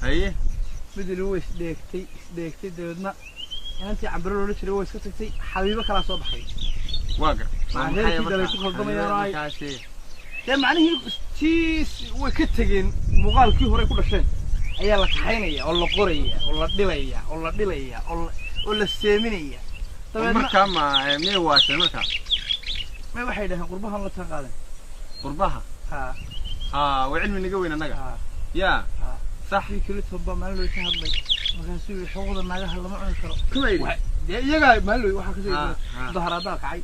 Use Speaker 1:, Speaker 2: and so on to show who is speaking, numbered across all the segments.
Speaker 1: Haye.
Speaker 2: Midili way isdheegtay isdheegtay, dabeedna inantii Cambaro loola jiray way iska tagtay, Xabiibo kalaa soo baxay.
Speaker 1: Waa gar.
Speaker 2: Maxaa reerkii dalay ku khaldamayaan oo dee macnihii tii way ka tegeen, muuqaalkii hore ku dhasheen ayaa la kaxaynaya oo la qoraya oo la dhilaya oo la dhilaya oo la seeminaya. Dabeedna
Speaker 1: markaa ma miyay waasheen markaa?
Speaker 2: May, waxay dhaheen qurbahan la taqaaden.
Speaker 1: Qurbaha?
Speaker 2: Ha.
Speaker 1: Ha, waa cilmi naga weyn annaga.
Speaker 2: Ha.
Speaker 1: Yaa.
Speaker 2: Ha.
Speaker 1: Sax.
Speaker 2: Kii Clinton baa maalin loo ka hadlay, markaasuu yidhi xuquuqda naagaha lama cuni karo.
Speaker 1: Kuma yidhi?
Speaker 2: Dee iyagaa maalin waxaa kasoo
Speaker 1: Ha, ha.
Speaker 2: mudaharaadaa kacay,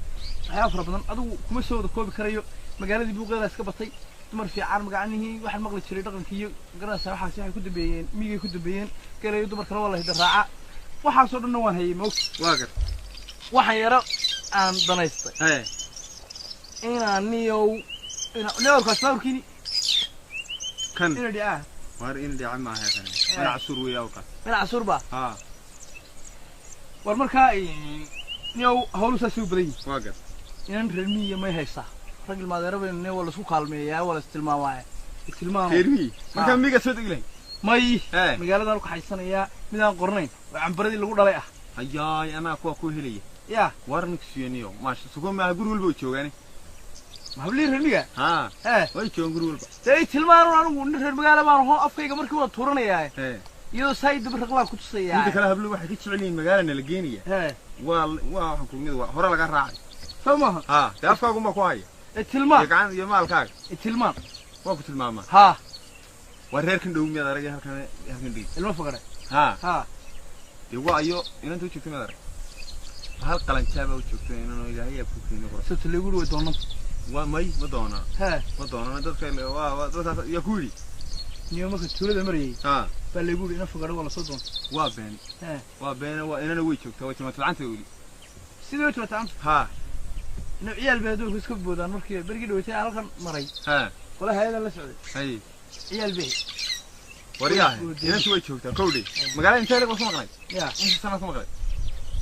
Speaker 2: waxyaaba fara badan adigu kuma soo wada koobi karayo. Magaaladii buuqeeda iska batay, dumar fiican magacnihii waxaan maqli jiray dhaqankii iyo garanaysaa waxaasi waxay ku dambeeyeen miyigay ku dambeeyeen, gelayo dumar kale waa la hidda raaca, waxaasoo dhanna waan hayay moogta.
Speaker 1: Waa gar.
Speaker 2: Waxaan yaro aan danaystay
Speaker 1: haye
Speaker 2: inaan niyow ina niyorkaas awrkiini
Speaker 1: kan
Speaker 2: ina dhica.
Speaker 1: Waar in dhica maaha kan, mana casuur weeye awrkaas.
Speaker 2: Ina casuur baa.
Speaker 1: Ha.
Speaker 2: War markaa niyow hawlu saasay u badan yihin.
Speaker 1: Waa gar.
Speaker 2: Inan reer miyiga may haysaa, rag ilmaadeero baynu ne, waa laisku kaalmeeyaa, waa la istilmaamaya, istilmaamo.
Speaker 1: Reer miyi markaa miyiga soo degi lahayd?
Speaker 2: May.
Speaker 1: Ee.
Speaker 2: Magaaladan u kaxaysanayaa midaan qornayn oo cambaradii lagu dhalay ah.
Speaker 1: Hayaay, anaa kuwa ku helaya.
Speaker 2: Yaa.
Speaker 1: Waar ninka suyaniyo maasha sugo maaha, guri walba way joogaane.
Speaker 2: Ma hablihii reer miyiga?
Speaker 1: Ha.
Speaker 2: Ee.
Speaker 1: Way joogaan guri walba.
Speaker 2: Dee i tilmaanun, anigu nin reer magaala baan aho, afkayga markii waa tuuranayaa
Speaker 1: ee
Speaker 2: iyadoo saa i daba raqlaan ku
Speaker 1: midda
Speaker 2: tusayaa.
Speaker 1: Kale habluhu waxay ka jecel yihiin magaala nala geenaya.
Speaker 2: Ee.
Speaker 1: Waa waxaan ku mid waa hore laga raacay.
Speaker 2: Soo maaha?
Speaker 1: Ha, dee afkaagunbaa ku haya.
Speaker 2: I tilmaan.
Speaker 1: Iyo gacan iyo maalkaaga.
Speaker 2: I tilmaan.
Speaker 1: Waa ku tilmaamaa.
Speaker 2: Haa.
Speaker 1: Waa reerkan dhow miyaad aragay halkan halkan dhigi?
Speaker 2: Ilmo fogare.
Speaker 1: Ha.
Speaker 2: Haa.
Speaker 1: Dee waa ayo inanta u joogta miyaad arag? Hal qalanjaabaa u joogta inanoo ilaahay yaa ku keeni qora.
Speaker 2: Sabta lagu way doonanta.
Speaker 1: Waa may, ma doonaa.
Speaker 2: Hee.
Speaker 1: Ma doonana dadka waa dadkaas yaa ku yidhi.
Speaker 2: Niyo marka tuulada marayay
Speaker 1: ha
Speaker 2: baa lagu yidhi ina fogare waa lasoo doonta.
Speaker 1: Waa been.
Speaker 2: Hee.
Speaker 1: Waa beena, waa inana way joogtaa, way timaata lacanta weli.
Speaker 2: Sidii way timaata?
Speaker 1: Ha.
Speaker 2: Ina ciyaal bay aduunka iska boodaan markii berigii dhaweytay aan halkan maray.
Speaker 1: Ha.
Speaker 2: Qolaha hay-adan la socday.
Speaker 1: Hay.
Speaker 2: Ciyaal bay.
Speaker 1: Waryahay, inantu way joogtaa kowdhe. Magaalada intee leg waa ku maqnay?
Speaker 2: Yaa.
Speaker 1: Inta sanaa ku maqnay?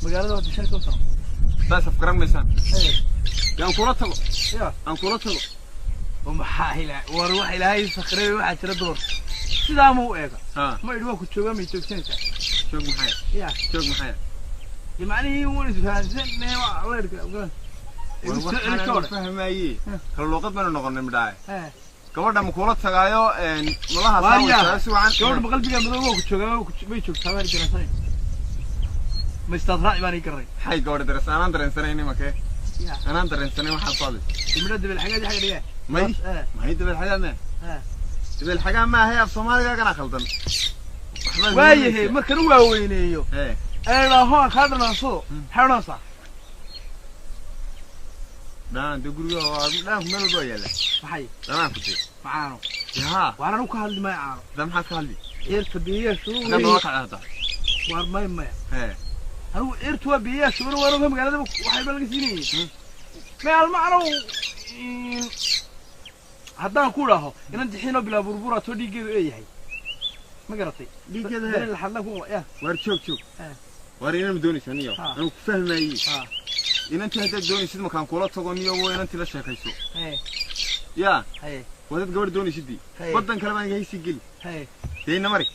Speaker 2: Magaalada waa 15 sano.
Speaker 1: Saas afgaran maysaan.
Speaker 2: Hee.
Speaker 1: Dee aan kula tago.
Speaker 2: Yaa.
Speaker 1: Aan kula tago.
Speaker 2: Oo maxaa ilaa war wax ilaahay sakray, waxaa jira dumar sidaa ma u eega.
Speaker 1: Ha.
Speaker 2: Ma idhi waa ku joogaa, may joogsanaysaa?
Speaker 1: Joog maxaya?
Speaker 2: Yaa.
Speaker 1: Joog maxaya?
Speaker 2: Dee macnihii waan isfahansan nee waa leyrka
Speaker 1: war
Speaker 2: igu soo celi
Speaker 1: waxaan
Speaker 2: ka
Speaker 1: fahmaye.
Speaker 2: Heh.
Speaker 1: Kala luuqad baynu noqonay midhaaye.
Speaker 2: Hee.
Speaker 1: Gabadha ma kula tagaayo malaha?
Speaker 2: Waaryaa.
Speaker 1: Saa si wacan.
Speaker 2: Gabadha ma qalbiga madow waa ku joogaa, waa ku may joogtaa baan garansanay, ma istaad raaci baan ii garanay.
Speaker 1: Maxay gabadha darees anaan dareensanayn imakee?
Speaker 2: Yaa.
Speaker 1: Anaan dareensanayn waxaad ku hadlaysa.
Speaker 2: Dimidha dabel xageed xaga dhigaa.
Speaker 1: May.
Speaker 2: Ee.
Speaker 1: May, dabeel xagaa mee?
Speaker 2: Ee.
Speaker 1: Dabeel xagaa maahay, af soomaaliga khaldan. Waxbaad
Speaker 2: waayahe
Speaker 1: muujinaysaa.
Speaker 2: Markan u waaweyneeyo
Speaker 1: ee
Speaker 2: ee idhaaho aan kaa dhanaansado, maxay odhanaysaa?
Speaker 1: Dhanaan dee guriga waa dhanaanku meel walba waa yaalla.
Speaker 2: Maxay?
Speaker 1: Dhanaanku dee.
Speaker 2: Macaano.
Speaker 1: Dee haa.
Speaker 2: Waan anigu ka hadli maayo caano.
Speaker 1: Hadda maxaad ka hadli?
Speaker 2: Ciirta biyaha
Speaker 1: hadda noo
Speaker 2: shuuray.
Speaker 1: kacda hadda.
Speaker 2: Waar may maya.
Speaker 1: Ee.
Speaker 2: Anigu ciirtu waa biyaha shuura, waan oga magaalada waxayba laga siinayay may almacnow haddaan ku idhaaho inan dixiinoo bilaa burbura too dhiiggeedu ee yahay, ma garatay?
Speaker 1: Dhiiggeeda hee?
Speaker 2: Dareen laxadla ku qaba ya.
Speaker 1: Waar joog joog.
Speaker 2: Eh.
Speaker 1: Waar inan ma doonaysaa niyo?
Speaker 2: Ha.
Speaker 1: Anigu ku fahmaayey.
Speaker 2: Ha.
Speaker 1: Inantii haddaad doonaysid makaan kula tago niyo, waa inantii la sheekayso.
Speaker 2: Haye.
Speaker 1: Yaa.
Speaker 2: Haye.
Speaker 1: Waa dad gabadh doonaysidii.
Speaker 2: Haye.
Speaker 1: Waddan kale baan iga sii geli.
Speaker 2: Haye.
Speaker 1: Dee ina mari.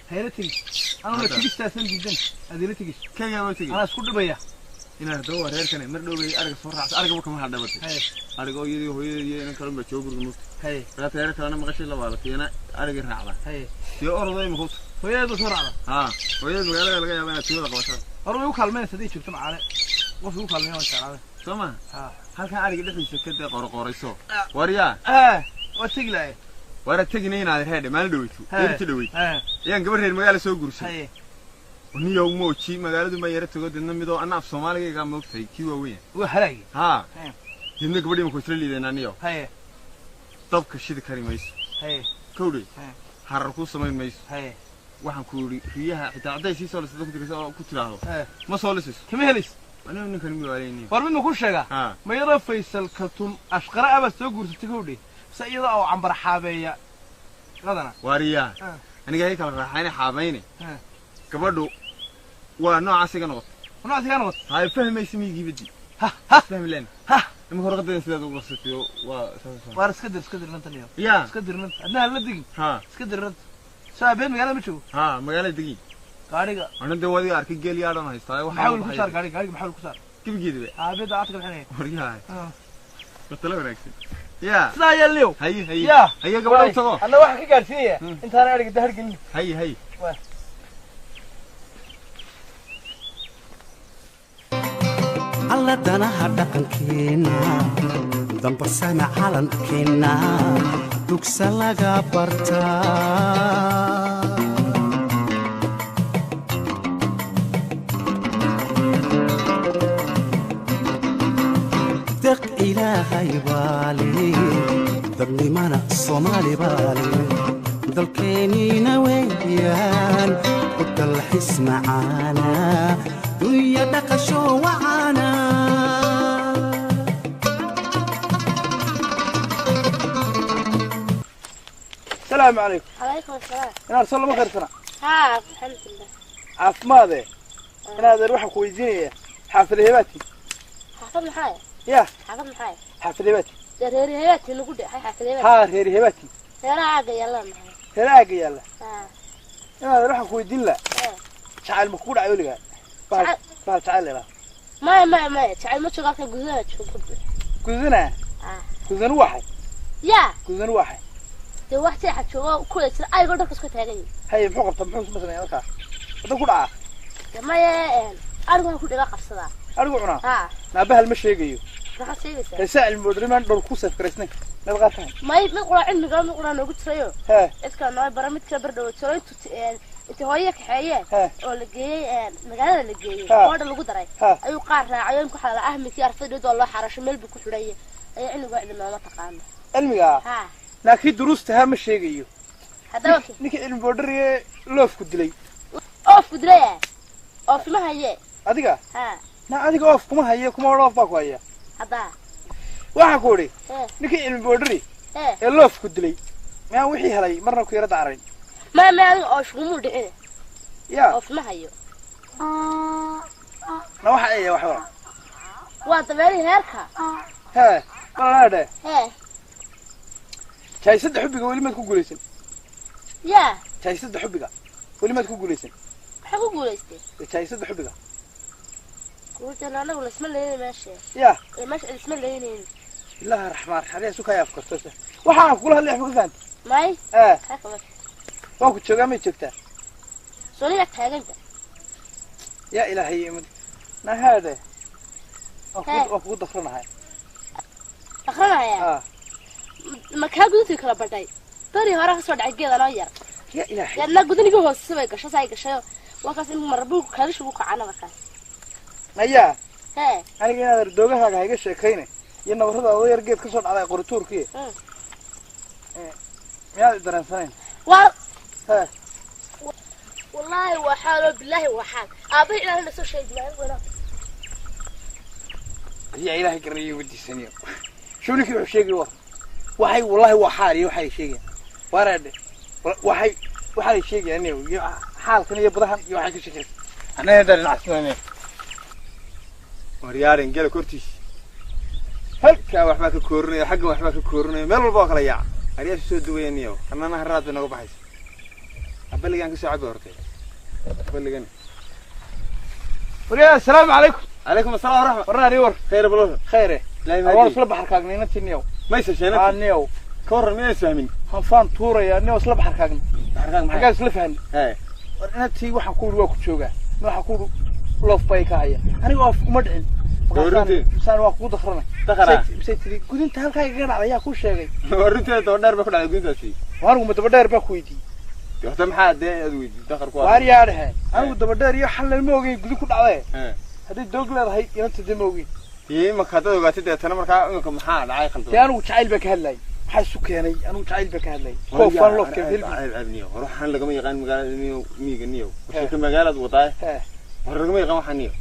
Speaker 2: Hayla tegis anuu la
Speaker 1: Hadda.
Speaker 2: tegistaasan diidan adila tegis.
Speaker 1: Kenya waa tegi.
Speaker 2: Anaa isku dhibaya.
Speaker 1: Inaad haddaba waa reerkane mar dhow bay ariga soo raacsa, arigaba kama hadhabatay.
Speaker 2: Haye.
Speaker 1: Ariga oo iyadii hooyadeed iyo inan kalun baa jooga guriga mugta.
Speaker 2: Haye.
Speaker 1: Markaa reer kalena maqashay la waalatay iyana arigii raacda.
Speaker 2: Haye.
Speaker 1: Dee ordo imika uta.
Speaker 2: Hooyadeed baa soo raacda.
Speaker 1: Haa, hooyadeed magaalada laga yaaba inaad tuulada qabataan.
Speaker 2: Hore way u kaalmeynaysa hadday joogto macaane, qof igu kaalmeeya waan jeclaaday.
Speaker 1: Soo maha?
Speaker 2: Ha.
Speaker 1: Halkan ariga dhexdiisa ka dee qorqorayso waryaa.
Speaker 2: Ee waa tegi lahay.
Speaker 1: Waara tegina inaad reedhe maalin dhaweyto.
Speaker 2: Hee.
Speaker 1: Eerti dhaweyto.
Speaker 2: Ee.
Speaker 1: Ayaan gabar reer magaala soo guursaday.
Speaker 2: Haye.
Speaker 1: Niyow mooji magaaladu ma yara tago, deedna midoo anna af soomaaligaygaa moogtahay kii waaweyn.
Speaker 2: Waa halaagi.
Speaker 1: Haa.
Speaker 2: Hee.
Speaker 1: Deedna gabadhii maku isla liidaynaa niyow.
Speaker 2: Haye.
Speaker 1: Dabka shidi kari mayso.
Speaker 2: Haye.
Speaker 1: Kowdhe.
Speaker 2: Hee.
Speaker 1: Harar kuu samayn mayso.
Speaker 2: Haye.
Speaker 1: Waxaan ku yidhi riyaha xitaa hadday sii soo lisado ku tirayso oo ku tidhaahdo.
Speaker 2: Ee.
Speaker 1: Ma soo lisayso.
Speaker 2: Kama helays.
Speaker 1: Anigu ninkan mi waalayniyo.
Speaker 2: War mid ma ku sheegaa?
Speaker 1: Haa.
Speaker 2: Ma iyadoo Faysal Kaltun ashqara abaa soo guursatay kowdhe, mise iyada oo cambar xaabeeya qadana?
Speaker 1: Waariyaa.
Speaker 2: Ah.
Speaker 1: Aniga hay kala raaxayne xaabayne.
Speaker 2: Ah.
Speaker 1: Gabadhu waa noocaas iga noqotay.
Speaker 2: Noocaas iga noqotay.
Speaker 1: Hay fahmaysa miyigii badi.
Speaker 2: Ha ha.
Speaker 1: Fahmi leen.
Speaker 2: Ha.
Speaker 1: Ima horqadeeda sidaad ugu qabsatay oo waa saas.
Speaker 2: Waar iska dir, iska dir nantan iyo.
Speaker 1: Yaa.
Speaker 2: Iska dir nanta, adna hala digin.
Speaker 1: Ha.
Speaker 2: Iska dir nanta. Saabeed magaalada ma joogo.
Speaker 1: Haa, magaalada degi.
Speaker 2: Gaariga.
Speaker 1: Ana dee wadiga arkay geel yaadhan haystaa.
Speaker 2: Maxaa ku saar gaariga? Gaariga maxaa ku saar?
Speaker 1: Gebigeediba.
Speaker 2: Aabeed lacagta ka bixinaya.
Speaker 1: Waryahay. Batala wanaagsan. Yaa.
Speaker 2: Sidaa yeelniyow.
Speaker 1: Haye haye.
Speaker 2: Yaa.
Speaker 1: Haye gabadha u tago.
Speaker 2: Anna waxaan ka gaarsiinaya intaana ariga dahar gelin.
Speaker 1: Haye haye.
Speaker 2: Waa.
Speaker 3: Alla danaha dhaqankeena dambarsana calankeena dugsa laga bartaa. Deq ilaahay baale dadnimana soomaali baale dalkeeniina weeyaan ku dalxis macaana dunya dhaqasho wacaana.
Speaker 2: Salaamu calaykum.
Speaker 4: Calaykum asalaam.
Speaker 2: Inaad soo lama kharsana.
Speaker 4: Haa, alxamdulilah.
Speaker 2: Caafimaade. Inaad waxaan ku weydiinaya xaafadaheebaati.
Speaker 4: Xaafad maxaa?
Speaker 2: Yaa.
Speaker 4: Xaafad maxaa?
Speaker 2: Xaafadaheebaati.
Speaker 4: Dee reeriheebaati lagu dhacay xaafadeheebaati.
Speaker 2: Haa, reeriheebaati.
Speaker 4: Reeraha aaga yaalla maxay?
Speaker 2: Reeraha aaga yaalla.
Speaker 4: Haa.
Speaker 2: Inaad waxaan ku weydiin lahaa. Jacayl ma kugu dhacay weligaa? Bahal jacayl leedaha.
Speaker 4: Maya maya maya, jacayl ma joogo halkan gudana joogo.
Speaker 2: Gudana?
Speaker 4: Haa.
Speaker 2: Gudana waxay?
Speaker 4: Yaa.
Speaker 2: Gudana waxay?
Speaker 4: Dee wax jeexa joogo ku jira ayagoo dharka isku taagan yihiin.
Speaker 2: Haye muxuu qabtaa muxuu sameeyaa markaa? Wada ku dhacaa?
Speaker 4: Dee maya arigu ku dhiga qabsadaa.
Speaker 2: Arigu cunaa?
Speaker 4: Haa.
Speaker 2: Naabahal ma sheegayo.
Speaker 4: Maxaa sheegaysaa?
Speaker 2: Heesaa cilmi bodriman dhowr ku seef garaysnay. Mid qaatan.
Speaker 4: May mid qura cilmiga mid qura noogu jirayo.
Speaker 2: Hee.
Speaker 4: Cidka noo bara mid kala bardhow jiro intuu intii hooyo kaxeeyeen oo la geeyay magaalada la geeyay boodha lagu daray ayuu qaar raacay in ku xalala ahmidkii arfadhood oo loo xarasho meel buu ku xidhay ayaa cilmiga cilmi nooma taqaano.
Speaker 2: Cilmiga?
Speaker 4: Haa.
Speaker 2: Laakiin duruusta ha ma sheegayo.
Speaker 4: Haddaba
Speaker 2: ninkii cilmi boodhariye loofku dilay.
Speaker 4: Oofku dilay? Oof ma haye.
Speaker 2: Adiga?
Speaker 4: Haa.
Speaker 2: Na adiga oof kuma haye, kuma oof baa ku haya.
Speaker 4: Hadda.
Speaker 2: Waxaan ku idhi ninkii cilmi boodhari ee loofku dilay miyaan wixii helay marna ku yara dacrayn.
Speaker 4: Ma ma adiga oof kuma dhicin.
Speaker 2: Yaa.
Speaker 4: Oof ma hayo.
Speaker 2: Na waxa ay wax wala.
Speaker 4: Waa dameeri heerka.
Speaker 2: Hee, walaadhe.
Speaker 4: Hee.
Speaker 2: Jaayisadda xubbiga weli maad ku guulaysan.
Speaker 4: Yaa.
Speaker 2: Jaayisadda xubbiga weli maad ku guulaysan.
Speaker 4: Maxaa ku guulaystay?
Speaker 2: Jaayisadda xubbiga.
Speaker 4: Guurtan anagu lasma leeyahay meesha.
Speaker 2: Yaa.
Speaker 4: Meesha lasma leeyahay.
Speaker 2: Bismillaahi raxmaan raxiim sukay afkarto. Waxaan kula hadlay wax ma ka fahantay?
Speaker 4: May.
Speaker 2: Ee.
Speaker 4: Waa
Speaker 2: ku joogaa ma joogtaa?
Speaker 4: Soniga taaganta.
Speaker 2: Yaa ilaahay imid. Na haade. Waa kugu dakranahay.
Speaker 4: Dakranaya?
Speaker 2: Haa.
Speaker 4: Ma kaa guduntii kala badhay. Bari hore ka soo dhacay geeda noo yar.
Speaker 2: Ya ilaahay.
Speaker 4: Yadna guduniga hoose bay gashay say gashay. Waa kaas in marbuuq kaalish ugu kacana markaas.
Speaker 2: Maya.
Speaker 4: Hee.
Speaker 2: Aniga inaad doogahaaga ha iga sheekayne. Iyo nabarrada oo yar geed ka soo dhacday qorituurkii. Miyaad dareensanayn?
Speaker 4: Waa.
Speaker 2: Hee.
Speaker 4: Wallahi waa xaalo billahi waa xaal. Aabay ilaahay la soo sheegay ma wala.
Speaker 2: Yaa ilaahay garanayo wadiisaniyo. Shuulikii wuxuu sheegay war. Waxay wallahi waa xaal iyo waxay sheegayaan. Wareedhe. Waxay sheegayaan iyo xaalkan iyo badahan iyo waxay ka sheekaysan. Anaa dareen casnaan.
Speaker 1: Waryaarin gela kortiis. Halka waxba ka koorinaya, xagga waxba ka koorinaya, meel walba oo kala yaac. Ariyaashu soo duwayaniyo. Annana haraad bay naga baxaysa. Abaligan ka soo cabi hortay. Abaligan.
Speaker 2: Waryaa assalaamu calaykum.
Speaker 1: Calaykum assalaam wa raxma.
Speaker 2: Warna war.
Speaker 1: Khayr balosha.
Speaker 2: Khayre.
Speaker 1: Ilaahay
Speaker 2: Waan
Speaker 1: mahadiyo.
Speaker 2: isla baxarkaagnay inantii niyow.
Speaker 1: Maysa sheena.
Speaker 2: Aa niyow.
Speaker 1: Ka warran miyay isfahmin?
Speaker 2: Hanfaan tuuraya niyow isla baxarkaagnay.
Speaker 1: Baxarkaag maxay?
Speaker 2: Xaggaa isla fahmin.
Speaker 1: Hee.
Speaker 2: War inantii waxaan ku yidhi waa ku joogaa. Ma waxaan ku yidhi loof bay ka haya. Aniga oof kuma dhicin.
Speaker 1: Dowladii.
Speaker 2: Saan waa kugu dakranay.
Speaker 1: Dakranaa?
Speaker 2: Misay tiri gudinta halkaa igaga dhacday ayaa kuu sheegay.
Speaker 1: Waa runteeda daba dheer bay ku dhacday gudintaasi.
Speaker 2: Waa anigu ma daba dheer baa ku weydiiyey.
Speaker 1: Dee horta maxaa dee aad weydiisay dakar ku
Speaker 2: Waar yaa dhehe. Anigu daba dheer iyo xalal ma ogeyn gudin ku dhacday.
Speaker 1: Hee.
Speaker 2: Haddii doog leedahay inanta dee ma ogeyn.
Speaker 1: Dee imaka haddaad ogaatay deetana markaa imika maxaa dhacay khaldan?
Speaker 2: Dee anigu jacayl baa ka hadlayay. Maxaa isu keenay? Anigu jacayl baa ka hadlayay. Koofaan loof keen hilbi.
Speaker 1: Ceeb ceeb niyo. Hore waxaan lagama yaqaan magaalada niyo miyiga niyo. Sheeka magaalaad wadaay.
Speaker 2: Hee.
Speaker 1: Hore lagama yaqaan waxaan niyo.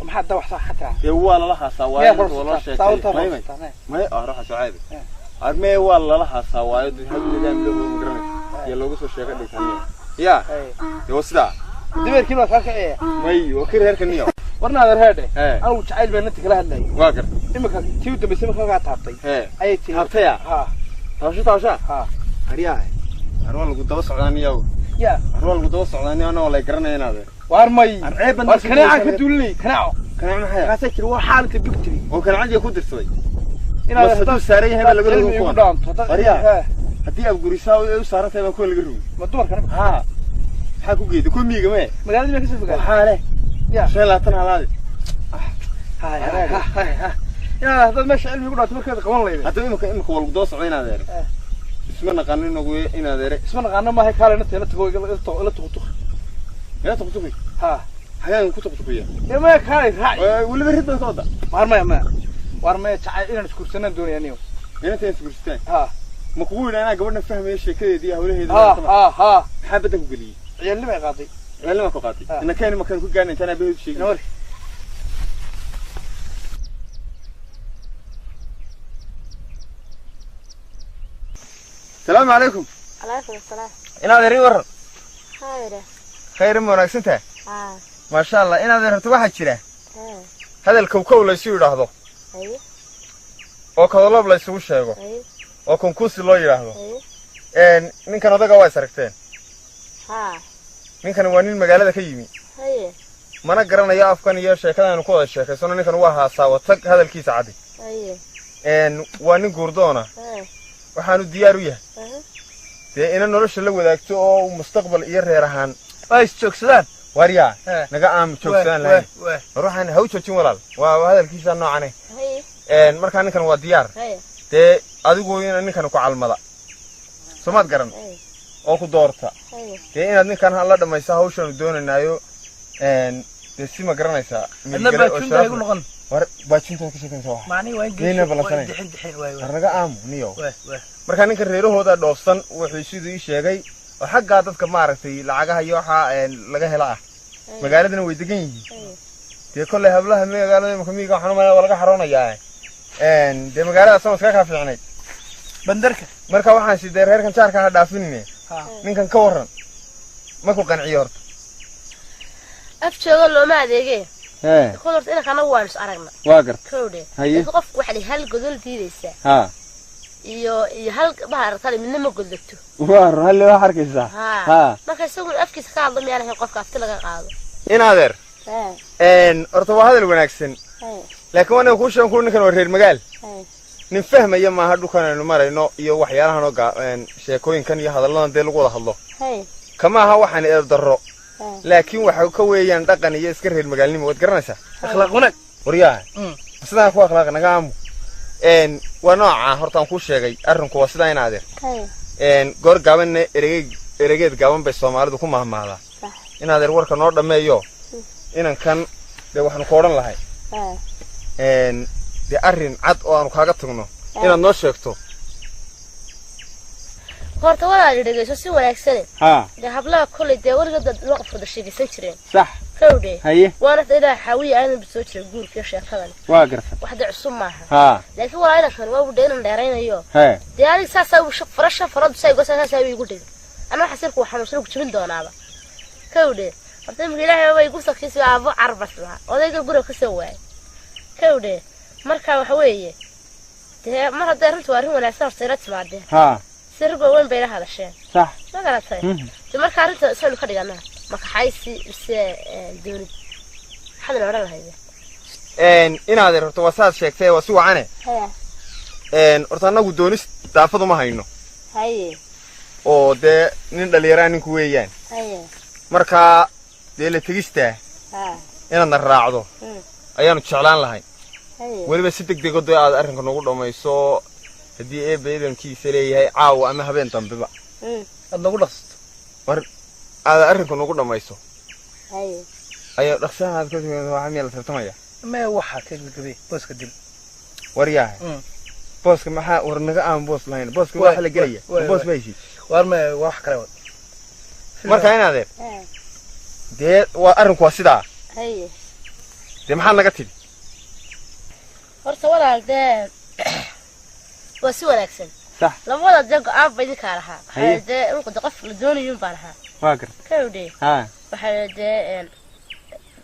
Speaker 2: Maxaa da wax sax xataa?
Speaker 1: Dee waa lala haasaa waayo waa loo sheekay. May may. May ah ruuxa soo ceeb. Armee waa lala haasaa waayo dad hal nidaam loo magaranay. Iyo loogu soo sheegay dhigtan niyo. Yaa. Dee waa sidaa.
Speaker 2: Dibeerkii baa kaa kacaya.
Speaker 1: May waa kii reerka niyo.
Speaker 2: Warna adeer heedhe.
Speaker 1: Hee.
Speaker 2: Anigu jacayl baan inta kala hadlayay.
Speaker 1: Waa gartay.
Speaker 2: Imika tii u dambaysay markaa kaa taabtay.
Speaker 1: Hee.
Speaker 2: Ayay tiri.
Speaker 1: Taabtaya?
Speaker 2: Haa.
Speaker 1: Taabasho taabasha?
Speaker 2: Haa.
Speaker 1: Aryahay. Ar waa lagu daba socdaa niyow.
Speaker 2: Ya.
Speaker 1: Arwaa lagu daba socdaa ni anoo lay garanaya inaad.
Speaker 2: Waar may.
Speaker 1: Ceeb.
Speaker 2: Waar kaneecaan ka duulinay kanaaco.
Speaker 1: Kanaac maxay?
Speaker 2: Kaasay tiri waa xaalinta bigtiri.
Speaker 1: Oo kanaacadii ku dirsaday.
Speaker 2: Inaad
Speaker 1: hadduu saaran yahay baa laga rogo
Speaker 2: kuwan.
Speaker 1: Waryaa. Haddii abgurisaa ay u saaran tahay baa kuwan laga rogo.
Speaker 2: Ma dumarkana?
Speaker 1: Haa. Maxaa ku geeday? Kuwa miyiga mee?
Speaker 2: Magaaladii baa kasoo fogaaday.
Speaker 1: Waxaa leh.
Speaker 2: Ya.
Speaker 1: 25 halaadi.
Speaker 2: Hay hay hay hay. Inaad haddaad meesha cilmi ku dhaanto markaad qaban lahayd.
Speaker 1: Haddaba imika waa lagu daba socday inaad eere. Isma naqaano inagu inaad eere.
Speaker 2: Isma naqaano maaha kaale nafta la tago ila tuqtuq.
Speaker 1: Ila tuqtuqi?
Speaker 2: Haa.
Speaker 1: Xagaan ku tuqtuqiya?
Speaker 2: Ee maya kaale raaci.
Speaker 1: Weliba rid baan ka wada.
Speaker 2: Waar maya maya. Waar maya jacayl inaan isguursanaan doonaya anigo.
Speaker 1: Inanta isguursataan?
Speaker 2: Haa.
Speaker 1: Ma kugu yidhi anaa gabadhan fahmaya sheekadeedii iyo hawlaheeda?
Speaker 2: Haa haa haa.
Speaker 1: Maxaa badda ku geliyey?
Speaker 2: Ciyaalnimo ay qaaday.
Speaker 1: Ciyaalnimo ku qaatay. Ina keeni makaan ku gaarna intaan aabaheed u sheegin.
Speaker 2: Nawar.
Speaker 1: Salaamu calaykum.
Speaker 4: Calaykum asalaam.
Speaker 1: Inaad eri waran.
Speaker 4: Khayre.
Speaker 1: Khayr ma wanaagsan tahay?
Speaker 4: Haa.
Speaker 1: Maasha Allah, inaad erto waxaa jira. Hadal kowkow la isu yidhaahdo.
Speaker 4: Haye.
Speaker 1: Oo kodolob la isugu sheego.
Speaker 4: Haye.
Speaker 1: Oo konkuusi loo yidhaahdo.
Speaker 4: Haye.
Speaker 1: Ninkan odaga waa is aragteen.
Speaker 4: Haa.
Speaker 1: Ninkan waa nin magaalada ka yimi.
Speaker 4: Haye.
Speaker 1: Mana garanayo afkan iyo sheekadan aanu ku wada sheekaysano, ninkan waa haasaa tag hadalkiisa caddi.
Speaker 4: Haye.
Speaker 1: Waa nin guurdoona.
Speaker 4: Haye.
Speaker 1: Waxaanu diyaar u yahay. Dee ina nolosha la wadaagto oo uu mustaqbal iyo reer ahaan.
Speaker 2: Waa is joogsadaan.
Speaker 1: Waryaa naga aam joogsadaan lahayn. War waxaan ha u joojin walaal. Waa hadalkiisa noocane.
Speaker 4: Haye.
Speaker 1: Markaa ninkan waa diyaar.
Speaker 4: Haye.
Speaker 1: Dee adigu ina ninkan ku calmada. Soomaad garan. Oo ku doorta.
Speaker 4: Haye.
Speaker 1: Dee inaad ninkan la dhamayso hawshaanu doonaynaayo dee si ma garanaysaa.
Speaker 2: Adna baajunta igu noqon.
Speaker 1: War baajunta ka sheekanaysa wax.
Speaker 2: Macnihi waa in
Speaker 1: Nina balansanay.
Speaker 2: dixin dixin waay
Speaker 1: War naga aamu niyow.
Speaker 2: waay waay.
Speaker 1: Markaa ninkan reerahooda dhoofsan wuxuu siduu ii sheegay oo xaggaa dadka maaragtay lacagaha iyo waxaa laga hela ah. Magaaladana way degan yihiin. Dee kolley hablaha magaalada imika miyiga waxaan u malaya waa laga xaroonayaa. Dee magaalada sama iskaga kaa fiicnayd.
Speaker 2: Bandarka.
Speaker 1: Marka waxaan si dee reerkan jaarka ha dhaafinine. Ninkan ka warran. Ma ku qanciyo horta.
Speaker 4: Af joogo looma adeegee.
Speaker 1: Hee.
Speaker 4: Kol horta inanka anagu waanu is aragna.
Speaker 1: Waa garta.
Speaker 4: Kowdhe.
Speaker 1: Haye.
Speaker 4: Qofku waxaa hal godol diidaysaa.
Speaker 1: Haa.
Speaker 4: Iyo iyo hal bahartale midna ma godlagto.
Speaker 1: Waa run hal wax arkaysaa.
Speaker 4: Haa. Marka isagu afkiisa ka hadlo miyaan ahayn qofka afti laga qaado.
Speaker 1: Inaadeer.
Speaker 4: Haa.
Speaker 1: Horta waa hadal wanaagsan.
Speaker 4: Haye.
Speaker 1: Laakiin waan kuu sheegan ku ninkan waa reer magaal.
Speaker 4: Haye.
Speaker 1: Nin fahmaya maaha dhulkan aynu marayno iyo waxyaalahan oo sheekooyinkan iyo hadalladan dee lagu wada hadlo.
Speaker 4: Haye.
Speaker 1: Kama aha waxaan eed darro. Laakiin waxa ka weeyaan dhaqan iyo iska reer magaalnimo waad garanaysaa.
Speaker 2: Akhlaaq wanaag.
Speaker 1: Waryaa. Sidaan ku akhlaaq naga aamu. Waa nooca horta aan kuu sheegay arrinku waa sidaa inaadeer.
Speaker 4: Haye.
Speaker 1: Goor gaabanna eregeed gaaban bay Soomaalidu ku mahmahdaa.
Speaker 4: Sax.
Speaker 1: Inaadeer warka noo dhammeeyo. Inankan dee waxaanu ku odhan lahay.
Speaker 4: Haa.
Speaker 1: Dee arrin cad oo aanu kaaga tagno inaad noo sheegto.
Speaker 4: Horta walaal dhegeyso si wanaagsan.
Speaker 1: Haa.
Speaker 4: Dee hablaha kulay dee weligood dad loo qofka sheegaysan jireen.
Speaker 1: Sax.
Speaker 4: Kowdhe.
Speaker 1: Haye.
Speaker 4: Waana ilaa xaawiya aanan soo jiray guurka sheekadan.
Speaker 1: Waa garta.
Speaker 4: Wax dee cusub maaha.
Speaker 1: Haa.
Speaker 4: Laakiin walaa inankan waa u dheeran dheeraynayo.
Speaker 1: Hee.
Speaker 4: Dee adiga saasaa u farasha faradu say gosa saasaa igu dhig. Ana waxa sirku waxaan soo jibin doonaaba. Kowdhe. Horta imika ilaahay waa igu sakiisay aabo carbas lahaa. Odayga guriga ka soo waayay. Kowdhe. Marka waxa weeye dee mar hadday arrintu waa arrin wanaagsan horta ila timaadeen.
Speaker 1: Haa.
Speaker 4: Sirgo weyn bay la hadasheen.
Speaker 1: Sax.
Speaker 4: Ma garatay? Dee marka arrinta saynu ka dhiganaa makaxaysi mise doonid maxaad ina odhan lahayd?
Speaker 1: Inaadeer horta waa saad sheegtay waa si wacane.
Speaker 4: Haya.
Speaker 1: Horta annagu doonis daafadu ma hayno.
Speaker 4: Haye.
Speaker 1: Oo dee nin dhallinyaraa ninku weeyaan.
Speaker 4: Haye.
Speaker 1: Marka dee la tegistaa.
Speaker 4: Haa.
Speaker 1: Inaadna raacdo. Ayaanu jeclaan lahayn.
Speaker 4: Haye.
Speaker 1: Weliba si degdeg oo dee aad arrinka noogu dhammayso haddii eebba idankiisa leeyahay caawa ama habeen dambeba.
Speaker 2: Aad nagu dhaqsato.
Speaker 1: War aad arrinka noogu dhammayso.
Speaker 4: Haye.
Speaker 1: Ayaa dhaqsaha aad ka timaado waxaa miyaa la tartamaya?
Speaker 2: Mee waxa ka gabagabay booska dil.
Speaker 1: War yahay. Booska maxaa war naga aan boos lahayn. Booska waxa la gelaya. Boos ma heshid.
Speaker 2: War mee wax kale wad.
Speaker 1: Marka inaadeer. Dee waa arrinku waa sidaa.
Speaker 4: Haye.
Speaker 1: Dee maxaad naga tidhi?
Speaker 4: Horta walaal dee waa si wanaagsan.
Speaker 1: Sax.
Speaker 4: Labada dee go'aan ba idinkaa lahaa. Waxaa dee in qof la doonayuun baan lahaa.
Speaker 1: Waa garta.
Speaker 4: Kowdhe.
Speaker 1: Haa.
Speaker 4: Waxaa dee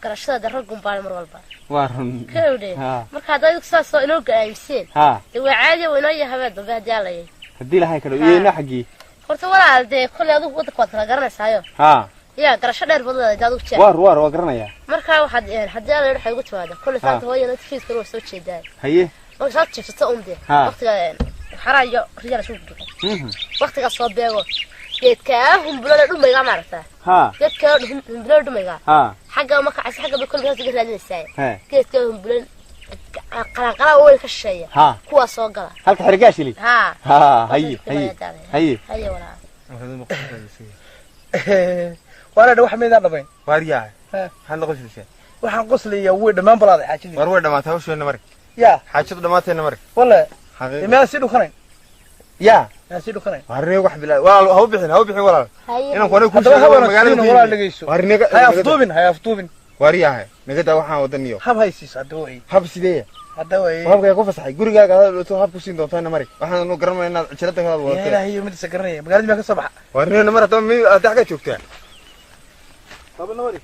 Speaker 4: garashada dee raggun baan mar walba.
Speaker 1: Waa run.
Speaker 4: Kowdhe.
Speaker 1: Haa.
Speaker 4: Marka hadda adigu saas oo inoo go'aamiseen.
Speaker 1: Haa.
Speaker 4: Dee waa caadi oo inoo yahay habeen dambe haddii alla yahay.
Speaker 1: Haddii lahay kale iyo ina xaggii.
Speaker 4: Horta walaal dee kolley adigu waddanka waad kala garanaysaayo.
Speaker 1: Haa.
Speaker 4: Yaa garasho dheer baad leedahay adigu jeer.
Speaker 1: Waar waa garanayaa.
Speaker 4: Marka waxaad haddii alla waxay ugu timaada kolley saanta hooyana fiiska waa soo jeedaa.
Speaker 1: Haye.
Speaker 4: Marka saad jiifsato un dee. Waqtiga xaraa iyo riyaal soo gudbo. Waqtiga soo beego. Geedka humbulada dhumayga maaragtaa. Geedka humbulada dhumayga. Xagga ma kacaysa xagga bay kolley ka raadinaysaa. Geedka humbulan qalanqala way ka shisheeya. Kuwa soo gala.
Speaker 1: Halka xirigaashili. Haye haye. Haye.
Speaker 4: Haye walaal.
Speaker 2: Waana wax meedaan dhabayn.
Speaker 1: Waaryaa. Maxaad la qoslaysaa?
Speaker 2: Waxaan qoslayaa way dhammaan balaaday xaajadii.
Speaker 1: War way dhamaatay hawsheena marka.
Speaker 2: Yaa.
Speaker 1: Xaajadu dhamaatayna marka.
Speaker 2: Wallahi. Imaa sii dhukanayn.
Speaker 1: Yaa.
Speaker 2: Yaa sii dhukanayn.
Speaker 1: Warniga wax bilaa walaal ha u bixin walaal. Inaan kuwana ku sheego magaalada
Speaker 2: walaal dhageyso.
Speaker 1: Warniga
Speaker 2: hay afduubin hay afduubin.
Speaker 1: Waaryahay naga daa waxaan wadaniyo.
Speaker 2: Hab haysiis hadda way.
Speaker 1: Hab sidee?
Speaker 2: Hadda way.
Speaker 1: Habka ku fasaxay gurigaaga hadaad dhooto hab ku siin doontaa mari. Waxaan u garanaynaa inaad cijalada kala wadato.
Speaker 2: Ilaahay mid isa garanaya magaalada ma ka soo baxa.
Speaker 1: Warniga mar hadda mi aad xagga joogtaa. Hab namari.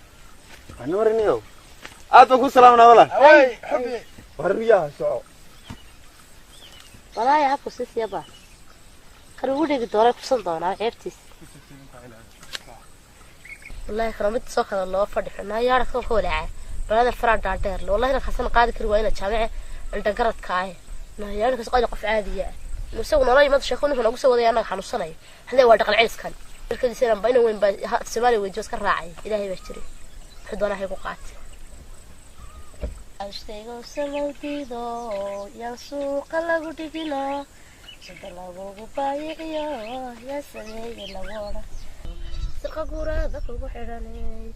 Speaker 1: Namari niyo. Aad ku salaamna walaal.
Speaker 2: Way xubbi.
Speaker 1: Warniyaha soco.
Speaker 4: Walaahi habku si siyaba. Kan ugu dhigi doonaa kusan doonaa ceebtiis. Wallahi karamid soo kala loo fadhi xunaa yaara ka walaaca. Balada faraa dhaadheer. Wallahi xasan qaadi kari waa ina jaamice indhagaradka ah. Yaara ka soo qof caadi ah. Musagu nolol mad sheeko ninka nagu soo waday anaga xanuunsanay. Hadee waa dhaqan celiskan. Markii sidan bayna weyn baa Soomaaliya way joos ka raacay. Ilaahay baa jiray. Wuxuu doonaa hay ku qaatay. Ashtaygo samawdiido yaa suuqa lagu dhigino. Sida lagu baayiciyo yaa sameeyay lagu odhan. Sirqa guuraada kugu xidhanay.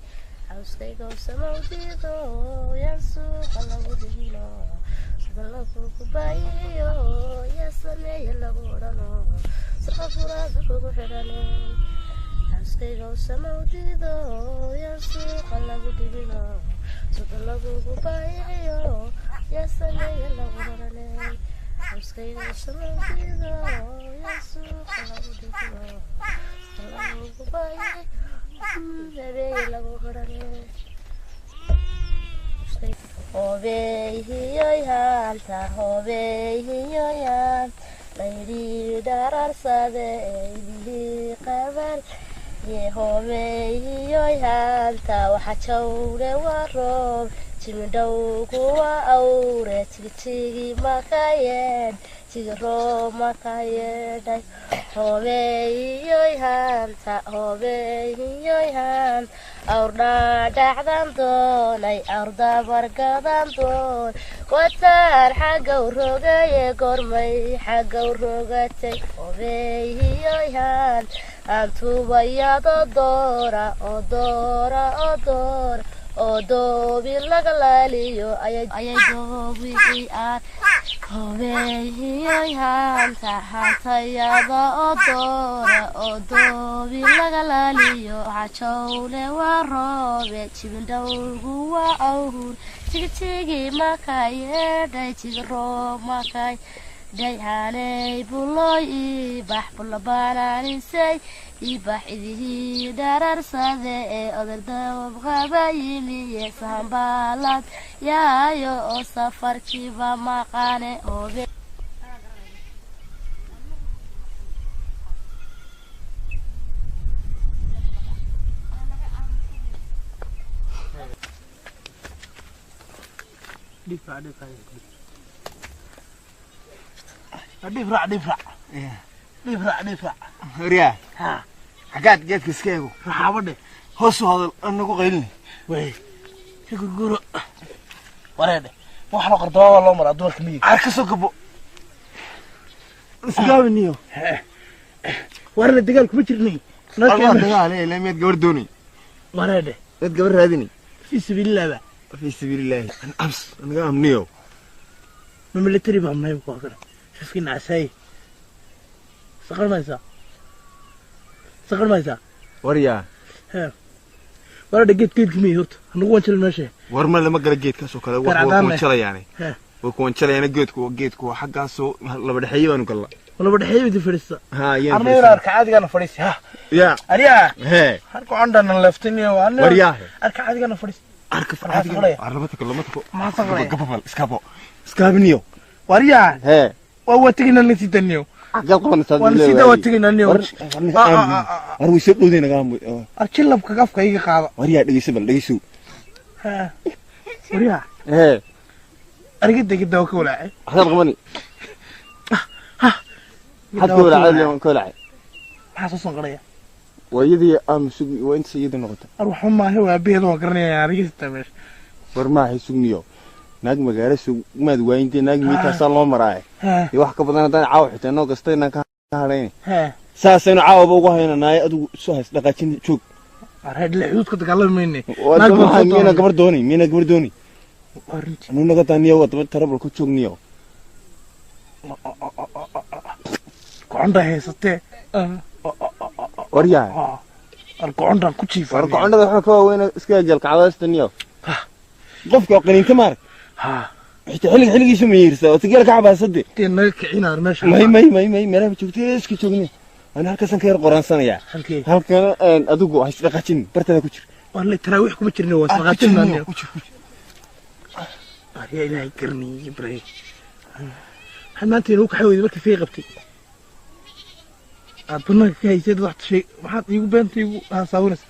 Speaker 4: Cawskaygo samawdiido yaa suuqa lagu dhigino. Sida lagu baayiciyo yaa sameeyay lagu odhano. Sirqa guuraada kugu xidhanay. Cawskaygo samawdiido yaa suuqa lagu dhigino. Sida lagu baayiciyo yaa sameeyay lagu odhanay. Cawskaygo samawdiido yaa suuqa lagu dhigino. Sida lagu baayiciyo sameeyay lagu odhanay. Hobeehiyoyanta hobeehiyoyant layri dararsade idii qaban ye hobeehiyoyanta waxa jawre waa roob jimidhowgu waa awre tigitigi makayeen tigiroo makayeedhay hobeehiyoyanta hobeehiyoyant awrdhaadhacdan doonay awrdabargadan doon wataan xaggaw rogaye gormay xaggaw rogatay hobeehiyoyant antubayado doora oo doora oo doora oo doobi laga laaliyo ayay doobi aan hobeehiyoyanta hantayada oo doora oo doobi laga laaliyo waxa jawle waa roobe jibindhowgu waa awr tigitigi makayeedhay tigiroo makay dhayhaney bullooy ibax bullabanaanisay ibax idihii dhararsade ee odardawab qaba yimiye sahanbaalad yaayo oo safarkiiba maqaane hobe.
Speaker 2: Dhifrac dhifrac dhifrac dhifrac.
Speaker 1: Waryaa. Xagaad geedka iska eego.
Speaker 2: Raxaabadhe.
Speaker 1: Hoos u hadal anagu qaylin.
Speaker 2: Way. Ka gurguro. Wareedhe. Wax loo qardaba waa loo maraa dumarka miyiga.
Speaker 1: Car ka soo gabo. Isgaabiniyo.
Speaker 2: Warna dagaal kuma jirnay.
Speaker 1: Waa dagaal ee miyaad gabar doonay.
Speaker 2: Wareedhe.
Speaker 1: Miyaad gabar raadinay.
Speaker 2: Fi sabiilillah ba.
Speaker 1: Fi sabiilillah. An abs anaga amniyo.
Speaker 2: Ma military baa amnay ku kale. Shafkiin casay. Saqar maysa. Saqar maysa.
Speaker 1: Waryaa.
Speaker 2: Wareedhe geedka miyi horta. Anagu waan jilin meesha.
Speaker 1: War ma lama gala geedkaas oo kale waa kuwan jalayaane. Waa kuwan jalayaane geedku waa xaggaasoo laba dhexeeye baanu galnaa.
Speaker 2: Laba dhexeeye baad fadhiista.
Speaker 1: Ha yaan.
Speaker 2: Arnayna arka caadigaana fadhiisi ha.
Speaker 1: Yaa.
Speaker 2: Ariyaa.
Speaker 1: Hee.
Speaker 2: Harku candhana leftiniyo waa.
Speaker 1: Waryaa.
Speaker 2: Arka caadigaana fadhiisi.
Speaker 1: Arka caadiga. Arlaba tako lama tako. Gabafal iskabo. Iskaabiniyo.
Speaker 2: Waryaa.
Speaker 1: Hee.
Speaker 2: Waa waa tegina la sii daniyo.
Speaker 1: Xaggaad qabanaysaa?
Speaker 2: Waan sii dawa tegaynaa niyo.
Speaker 1: War way soo dhowday naga.
Speaker 2: Arjilabka afka iga qaada.
Speaker 1: War yaa dhegeyso, bal dhegeyso.
Speaker 2: Waryaa.
Speaker 1: Ee
Speaker 2: ariga degida waa ka walaacay.
Speaker 1: Xaggaad qabani? Xad ka walaacay, ka walaacay.
Speaker 2: Maxaa soo sanqaraya?
Speaker 1: Waa iyadii aan sugi, waa inta iyadii noqota.
Speaker 2: Ar waxba maaha, waa aabaheeda waan garanaya ariga sitaa meesha.
Speaker 1: War maahay, sugniyo naag magaalo sug maad waayintee, naag miitaasaa loo maraaye iyo wax ka badan haddaan caawa xitaa noo gasta inaan ka hadhayn, saasaynu caawaba ugu haynanaaye. Adigu soo hays dhaqaajin, joog.
Speaker 2: Arheedle xuduudka dagaalami mayne.
Speaker 1: Miyana gabar doonay? Miyana gabar doonay? Anu naga daaniyo, wadaba tarabal ku joogniyo.
Speaker 2: Gocondha haysatee.
Speaker 1: War yaa
Speaker 2: ar gocondhaan ku jiifa.
Speaker 1: War gocondhada waxaa ka waaweyn iska jalkacdaasta niyo. Qofka qaniinta maarag xitaa xilliga xilligiisu ma yeersaa oo tigaal ka cabaasade
Speaker 2: dee naga kicinaan meesha.
Speaker 1: May may may may, meelaha joogtay iska joogni. Ana halkaasan ka yar qoraansanaya.
Speaker 2: Halkee?
Speaker 1: Halkan adigu ha isdhaqaajin, bartaada ku jir.
Speaker 2: Walle taraawiix kuma jirna, waa isdhaqaajinaa. Aryaa ilaahay garniyey Ibraahim, maxaad maanta inuu kaxay weyday markii fii qabtay aad banaanka ka hayseed? Wax sheeg, maxaad iigu beenta iigu haasaawinaysa?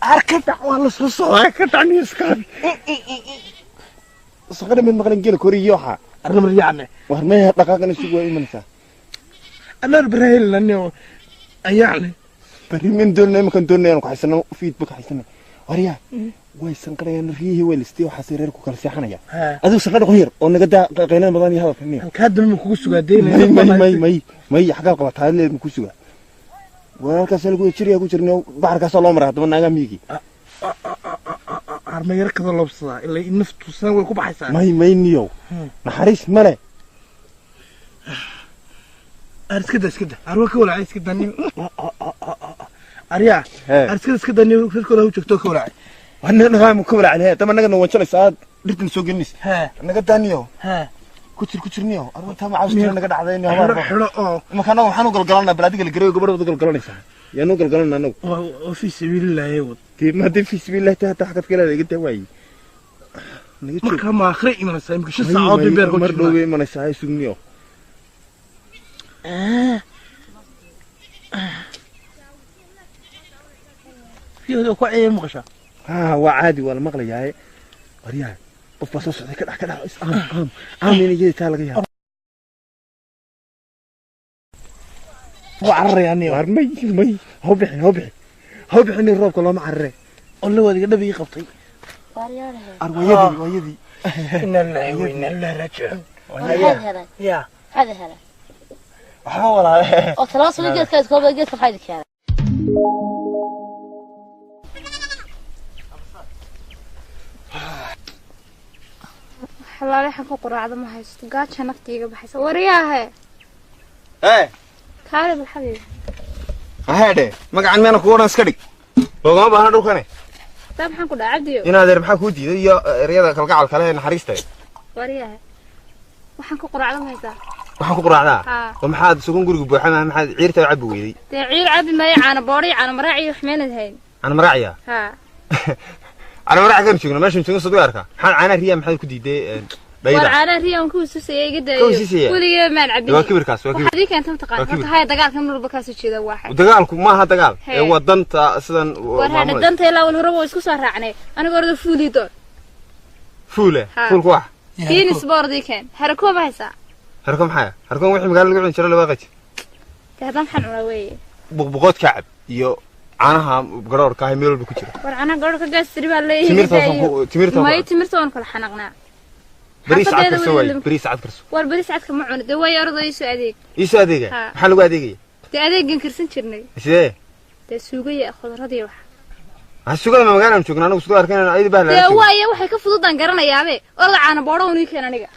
Speaker 2: Ar ka dhac, waa la soo socdaa, ka dhac niyaskaabi.
Speaker 1: Saqada mid maqlin gela koriyo waxa
Speaker 2: arnamar yacne.
Speaker 1: War may, dhaqaaqana sug, waa imanaysaa.
Speaker 2: Anaan barahelnani ayaacne.
Speaker 1: Bari min doonay, imankan doonay inaan ku haysano feedback haysano. Waryaa way sanqarayaan riyihii, way listay, waxaasay reerku kala seexanaya. Adigu sanqadha ku yar oo naga daa qaylan badan iyo hadalka niyo.
Speaker 2: Halkaa dambe ma kugu sugaa deynaya?
Speaker 1: May may may may may, xaggaad qabataa leed ma ku sugaa? War halkaas lagu jiraya ku jirna, baxarkaasaa loo maraa haddaba naagaa miyigii.
Speaker 2: Armayar kada loobsadaa ilaa naftu san way ku baxaysaa.
Speaker 1: May may niyow, naxariis male.
Speaker 2: Ar iska da, iska da, arwa ka walaacay, iska da nin aryaa. Ar iska da, iska da nin reerkooda hu joogto ka walaacay.
Speaker 1: Nagaa ka walaacay dama naga nawanjalaysa, aad dhirtan soo gelinaysa. Naga daaniyow, ku jir, ku jir niyow. Arrintaa ma caws naga dhacday niyow?
Speaker 2: Xidho xidho oo
Speaker 1: imaka anagu waxaan u galgalanaa bal adiga la gareeyo, gabadha wada galgalanaysaa, yaanu galgalanaa anagu.
Speaker 2: Oo fi sabiilillahi wad.
Speaker 1: Dee ma haddii fi sabiilillahi taa hataa xagad kaleeda iga daa waayey.
Speaker 2: Marka ma akhri imanaysaa imika 5 saacood bay beerka
Speaker 1: mar dhow bay imanaysaa, hay sugniyo.
Speaker 2: Riyahooda ku ciyay maqashaa?
Speaker 1: Ha, waa caadi, waa la maqlayaaye. Waryahay, qof baa soo socday, ka dhex ka dhex is aam aam aam inay iyada taa laga yaabo.
Speaker 2: Waa cararaya niyo.
Speaker 1: War may may, ha bixin, ha bixin, ha bixin, roobka looma carare.
Speaker 2: Oo la wadiga dhab ii qabtay.
Speaker 1: Arwayadii, waayadii.
Speaker 2: Inna lillahi wa inna ilaihi raajicuun.
Speaker 4: Maxaad helay?
Speaker 2: Ya
Speaker 4: maxaad helay?
Speaker 1: Waxba walaale.
Speaker 4: Oo talaasoo geedka iskooba, geedka maxaa idin keenay?
Speaker 5: Xalaale waxaan ku quraacda ma haysto, gaaja nafta iiga baxaysa. Waryaahe.
Speaker 1: Ee
Speaker 5: kaale bal xabiibi.
Speaker 1: Haheedhe, magacan meena kugu odhan, iska dhig, loogama baahna dhulkane.
Speaker 5: Taa maxaan ku dhaca cabdiyo?
Speaker 1: In adeer maxaa kuu diiday iyo ereyada kalgacal kale ee naxariista?
Speaker 5: Waryaahe, waxaan ku quraacda ma haysaa?
Speaker 1: Waxaan ku quraacdaa?
Speaker 5: Haa.
Speaker 1: Oo maxaad sugan guriga buuxa maaha, maxaad ciirta cabbi weyday?
Speaker 5: Dee ciir cabi maayo, caano boodhi, caano maraaci iyo wax meenad hayn.
Speaker 1: Caano maraaciya?
Speaker 5: Haa.
Speaker 1: Caano maraaci kan joogna, meeshan joogna soo arka, maxaad caanaha riyaa maxaad ku diiday
Speaker 5: War
Speaker 1: dhayda?
Speaker 5: Caanaha riya aan ku hususaya iga daayo.
Speaker 1: Ka hususaya?
Speaker 5: Weligee maan cabin.
Speaker 1: Waa kibirkaas, waa kibir.
Speaker 5: Waxaad ii keentay mataqaan?
Speaker 1: Waa kibir.
Speaker 5: Horta haya, dagaalka mar walba kaasoo jeeda waaxay.
Speaker 1: Dagaalku maaha dagaal.
Speaker 5: Hee.
Speaker 1: Ee waa danta sidan
Speaker 5: War hadha
Speaker 1: maamulaysa.
Speaker 5: Danta ilaa wal hore waa isku soo raacnay, aniga orda fuulii doon.
Speaker 1: Fuule?
Speaker 5: Haa.
Speaker 1: Fuulku wax
Speaker 5: Kiinis boordii keen, harakoo ma haysaa?
Speaker 1: Harko maxaa harko? Wixii magaalada lagu cuni jiray laba qaji.
Speaker 5: Dee haddana maxaan cunaa weeye?
Speaker 1: Buqbuqood ka cab iyo caanaha garoorka ah meel walba ku jira.
Speaker 5: War caanaha garoorka gaas tiri baa leeyahay.
Speaker 1: Timirtaasaan timirtaan
Speaker 5: May, timirta waan kala xanaaqnaa.
Speaker 1: Bariis cad
Speaker 5: Xaafadeeda
Speaker 1: karso
Speaker 5: weli
Speaker 1: waaye. Bariis cad karso.
Speaker 5: War bariis cadka ma cuno dee, waayo orda iisoo adeeg.
Speaker 1: Iisoo adeegaya?
Speaker 5: Haa.
Speaker 1: Maxaa lagu adeegaya?
Speaker 5: Dee adeegan karsan jirnay.
Speaker 1: Sidee?
Speaker 5: Dee suugaya khudradii wax.
Speaker 1: Maxaa sugada? Ma magaalaan joogna anagu suga arkan ayada bah
Speaker 5: Dee
Speaker 1: la
Speaker 5: waayo waxay ka fududaan garanayaabe, orda caana boodho un ii keen aniga.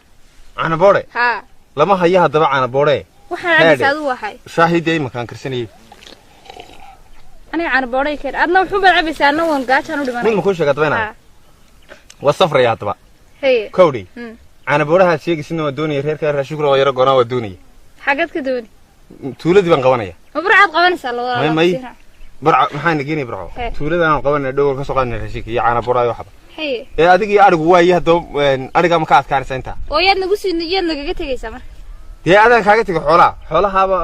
Speaker 1: Caana boodhe?
Speaker 5: Haa.
Speaker 1: Lama hayo haddaba caana boodhe.
Speaker 5: Waxaan
Speaker 1: Haadhe.
Speaker 5: cabaysa adigu waxay
Speaker 1: Shaahidii imankaan karsanayay.
Speaker 5: Aniga caana boodho ii keen, adna wuxuun baad cabaysaa, adna waan gaajaan u
Speaker 1: Mid
Speaker 5: dhimanay.
Speaker 1: ma kuu sheega haddaba inaan
Speaker 5: Haa.
Speaker 1: waa safraya haddaba.
Speaker 5: Haye.
Speaker 1: Kowdhi. Caana boodhahaad sheegaysidna waa doonaya, reerka raashukra oo yaro goonaa waa doonaya.
Speaker 5: Xagad ka dooni?
Speaker 1: Tuuladii baan qabanaya.
Speaker 5: Ma burcaad qabanaysaa labada?
Speaker 1: May may, barco maxaa na geenaya barco?
Speaker 5: Hee.
Speaker 1: Tuuladaan qabanaya dhow, ka soo qaadana raashinka iyo caana boodhaha iyo waxba.
Speaker 5: Haye.
Speaker 1: Ee adiga iyo arigu waaye haddaba, arigaa ma ka adkaanaysa intaa?
Speaker 5: Oo yaad nagu sii, yaad nagaga tegaysaa marka?
Speaker 1: Dee adaan kaaga tegay xoolaha, xoolahaaba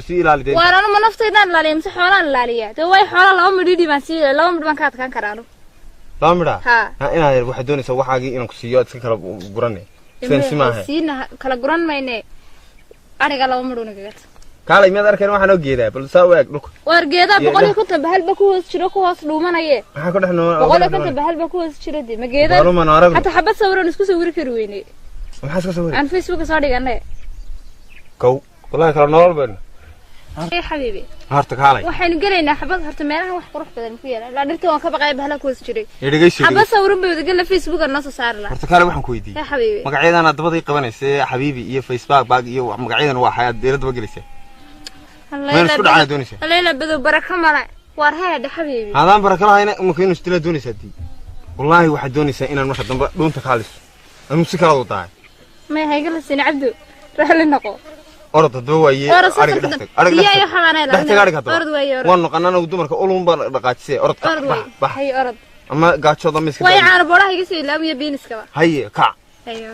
Speaker 1: sii ilaali dee.
Speaker 5: Waar anu ma naftaydaan ilaaliya mise xoolaan ilaaliya? Dee way xoolaa 2 midh ii baan sii 2 midh baan ka adkaan karaa anu.
Speaker 1: 2 midhaa?
Speaker 5: Haa.
Speaker 1: Ha, inaad yar waxaad doonaysaa waxaagii inaan ku siiyo aad iska kala guranay. Sidan si maaha.
Speaker 5: Siina kala guran mayne. Ariga 2 midh una gagat.
Speaker 1: Kaalay miyaad arkayn waxaan oo geedaa bal saa u eeg dhulka.
Speaker 5: Waar geedaa 150 bahal ba ku hoos jiro ku hoos dhuumanaye.
Speaker 1: Maxaa ku dhex nool?
Speaker 5: 150 bahal ba ku hoos jiro dee ma geedaa.
Speaker 1: Maluma no aragno.
Speaker 5: Hatta xabad sawiran isku sawiri kari weyne.
Speaker 1: Maxaa iska sawiri?
Speaker 5: Aan Facebook soo dhiganay.
Speaker 1: Kow. Wallahi kala nolol baynu.
Speaker 5: Ee xabiibi.
Speaker 1: Horta kaalay.
Speaker 5: Waxaynu gelaynaa xabad horta meelaha wax qurux badan ku yaala. La dhirta waan ka baqay bahal ku hoos jiray.
Speaker 1: Dhegeysi.
Speaker 5: Xabad sawiran bay wada gela Facebook noo soo saari lahaa.
Speaker 1: Horta kaalay waxaan ku weydiiyay.
Speaker 5: Ee xabiibi.
Speaker 1: Magacyadan aad dabada qabanaysa xabiibi iyo Facebook bag iyo magacyadan waa xayaad dawladda gelisay. Meel isku dhacay doonaysa.
Speaker 5: Leela badow baraka male. Waar heedha xabiibi.
Speaker 1: Hadaan baraka lahayna ma keenno istila doonaysaa dii. Wallahi waxaad doonaysaa inaan marka dambe dhuunta kaaliso. Anu si kala wadaa.
Speaker 5: Ma haygala sin Cabdu. Raali noqo.
Speaker 1: Orod hadaba waaye ariga dhex tag. Ariga dhex tag. Dhex tag ariga hadaba.
Speaker 5: Orod waaye orod.
Speaker 1: Waan noqonaa anagu dumarka ulun baan dhaqaajisay orod kac bax bax.
Speaker 5: Hay orod.
Speaker 1: Ama gaajooda ma iska.
Speaker 5: Way caana booraha iga soo ilaawiya biiniskaba.
Speaker 1: Haye kac.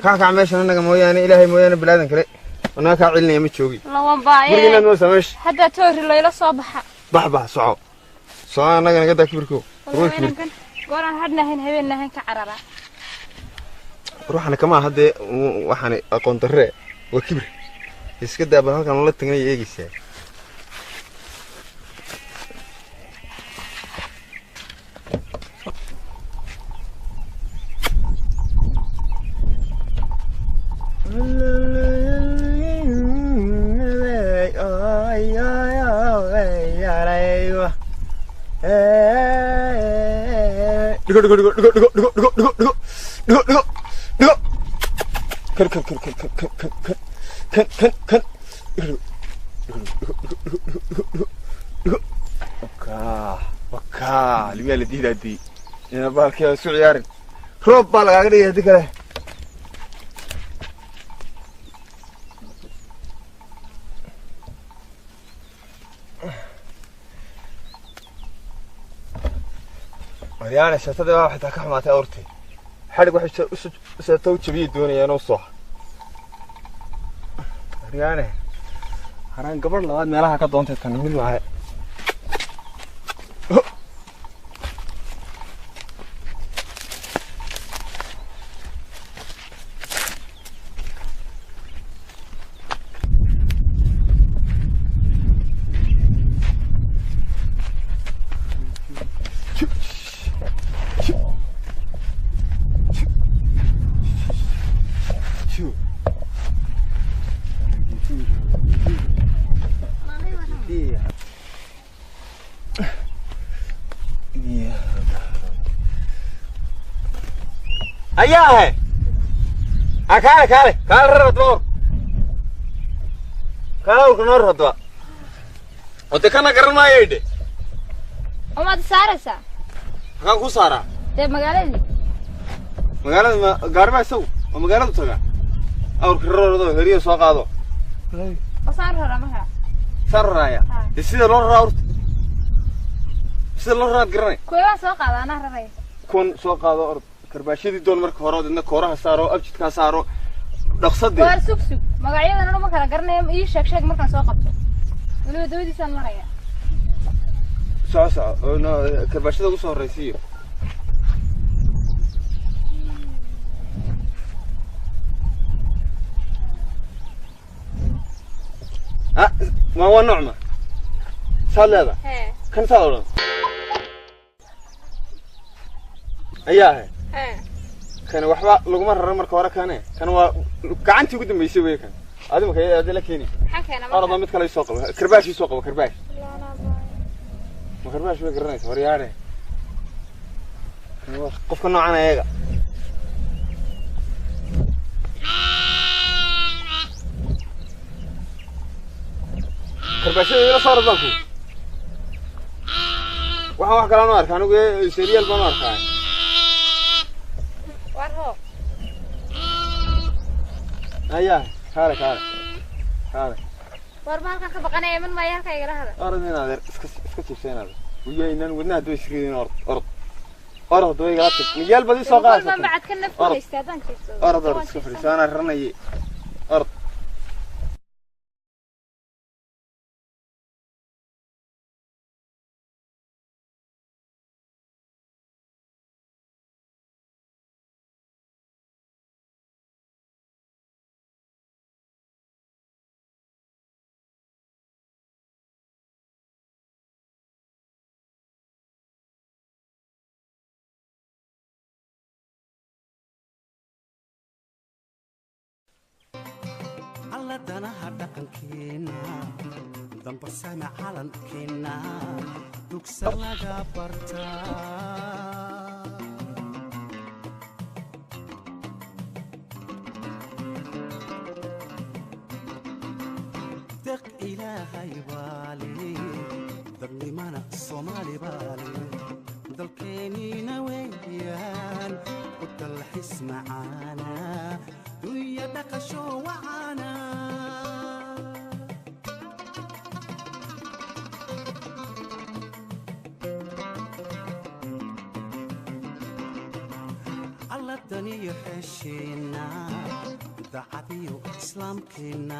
Speaker 1: Kac kac meeshan anaga mooyaane Ilaahay mooyaane bilaadan kale. Anaa ka celinaya ma joogi.
Speaker 5: Lawan baaye.
Speaker 1: Gurigeena noo sameesh.
Speaker 5: Hadda toori layla soo baxa.
Speaker 1: Bax bax soco. Soo anaga naga daa kibirko. Ruux kibir.
Speaker 5: Gooraan hadnahayn habeennahayn ka carara.
Speaker 1: Ruuxana kama hadde waxaan aqoon darre waa kibir. Iska daa bal halkan la tagnay eegaysaa. Dhigo dhigo dhigo dhigo dhigo dhigo dhigo dhigo dhigo dhigo dhigo kan kan kan kan kan kan kan kan kan kan dhigo dhigo dhigo dhigo dhigo dhigo dhigo wakaa wakaa limiyaa la diidaadii ina baalkii isu ciyaarin roob baa lagaaga dhigay haddii kale. Maryaane sheetada baa xitaa ka xumaatay awrtii. Xadhig waxay seeto u jabiyay doonayaan oo soo. Maryaane haraan gabadh labaad meelaha ka doontay tan mid waaye. Ayaa ha kaale kaale kaale rar hadba or kaale awrka noo rar hadba oo dee kana garan maayo idhe.
Speaker 5: Umaad saaraysaa?
Speaker 1: Maxaan ku saaraa?
Speaker 5: Dee magaaladii.
Speaker 1: Magaalada ma gaari baa isagu oo magaaladu tagaa awrka rarorado heriyo soo qaado.
Speaker 5: Oo saan raraa markaa?
Speaker 1: Saan raraaya? Dee sida loo raraa awrta sida loo raraad garanay.
Speaker 5: Kuwee soo qaada anaa raraya.
Speaker 1: Kuwan soo qaado orod. Karbaashadii doon marka hore dadna kooraha saaro abjidka saaro dhaqsadii.
Speaker 5: Waar sug sug magacyadan anu ma kala garanayo ii sheeg sheeg markaan soo qabto. Waliba dabadiisaan maraya.
Speaker 1: Soco soco oo no karbaashada ugu soo horreysiiyo. Ah ma waa nocma saad leedahay kan saad odhan ayaa ahay kan waxba laguma raro marka hore kane kan waa gacantii ugu dambeysay wey kan adi marka adi la keeni orada mid kale soo qabo karbaash soo qabo karbaash ma karbaash way garanaysa horyaare kan waa qofka noocan ayaga karbaashada ila soo rardan ku waxaan wax kale aan u arkaa anigu serial baan u arkaa. Ayaa kaale kaale kaale
Speaker 5: war ma halkan ka baqanaya man maayo halka igala hada.
Speaker 1: Orod in adeer iska iska jiifseen adeer wiyaynaan wadnaha doo isriidin orod orod orod hadaba igala tag miyaal badi soo qaadaysa.
Speaker 5: War ma bacad ka naf ku haystaa haddaan jiifsado.
Speaker 1: Orod orod iska fadhiiso anaa raranayay orod.
Speaker 3: Alla danaha dhaqankeena, dambarsame calankeena, dugsa laga bartaa. Deq Ilaahay baale, dadnimana Soomaali baale, dalkeennina weeyaan u dalxis macaana, dunya dhaqasho wacaana. Alla daniyo xesheenna, dacadiyo islaamkeenna.